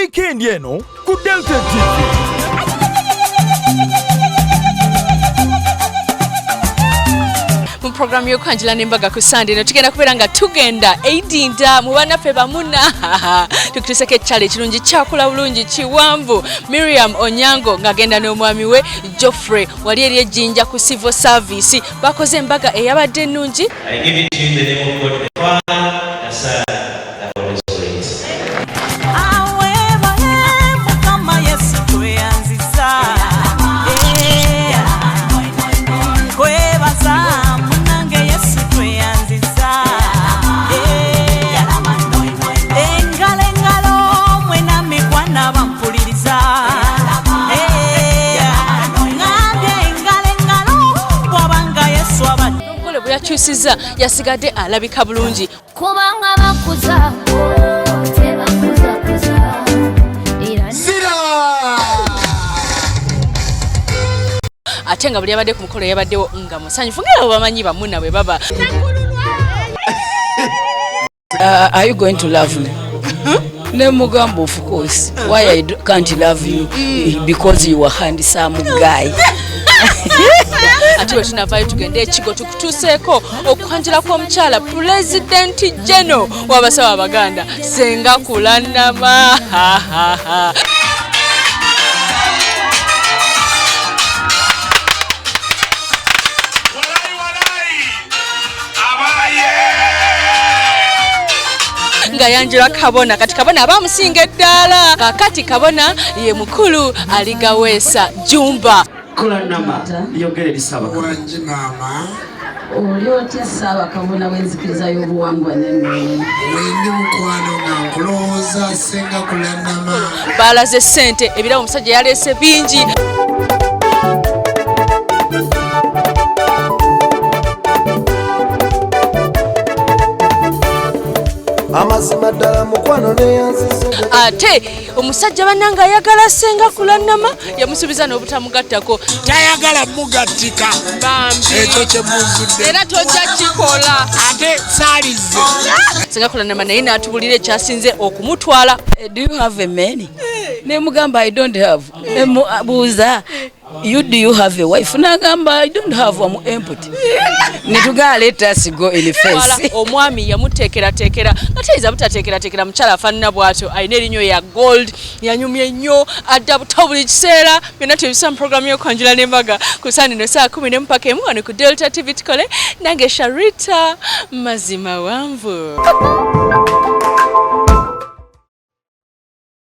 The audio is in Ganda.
Wiikendi eno ku Delta TV. Mu programu y'okwanjula n'embaga ku Sande eno tugenda kubeera nga tugenda eidinda mu bannaffe bamuna tukutuuseko ekyalo ekirungi, kyakula bulungi, kiwanvu. Miriam Onyango ng'agenda n'omwami we Geoffrey wali eri ejjinja ku civil service, bakoze embaga eyabadde ennungi. I give it to you in the name of God, the Father, the Son, the Holy Spirit. Awebale Mukama Yesu, tweyanziza. Kwebaza munange Yesu, tweyanziza. Engalo engalo mwena mikwana bampuliriza. Ngambye engalo engalo bwabanga Yesu abadde. Omugole bwe yakyusizza yasigadde alabika bulungi. Kubanga bakuza tebakuzakuza era. Zira! Ate nga buli yabadde ku mukolo yabaddewo nga musanyufu, nga bwe bamanyi bamuna bwe baba. Are you going to love me? Nemugamba, of course. Why I can't love you? Because you are handsome guy. Ate bwe tunavaayo tugende ekigo tukutuuseeko okwanjula kw'omukyala Pulezidenti Geno w'abasawo Abaganda, Senga Kulanama. Walai walai! Abaye! Nga yanjula kabona. Kati kabona aba amusinga eddaala. Kakati kabona ye mukulu Aligaweesa Jumba. Kulanama, yogera eri Ssaabakabona. Wangi maama. Oli otya Ssaabakabona w'enzikiriza y'obuwangwa n'ennono? Wendi mukwano, nga nkulowooza, Senga Kulanama. Baalaze ssente, ebirabo omusajja yaleese bingi. Amazima ddala mukwano neyanziza. Ate omusajja bannanga ayagala Senga Kulanama, yamusuubiza n'obutamugattako. Tayagala mugattika. Bambi. Ekyo kyemuzudde. Era tojja kikola. Ate saalize. Senga Kulanama naye n'atubulira ekyasinze okumutwala. Do you have a man? Nemugamba, I don't have. Nemubuuza, you, do you have a wife? Nagamba, I don't have, am empty. Netugamba, let us go in Twala face. Omwami yamuteekerateekera nga tayinza butateekerateekera mukyala afaanana bw'atyo, alina erinnyo ya gold, yanyumye nnyo, adda buto buli kiseera. Byonna tubisa mu programu y'okwanjula n'embaga ku Sande no saa 10 mpaka 1 wano ku Delta TV. Tukole nange Sharita Mazima Wanvu.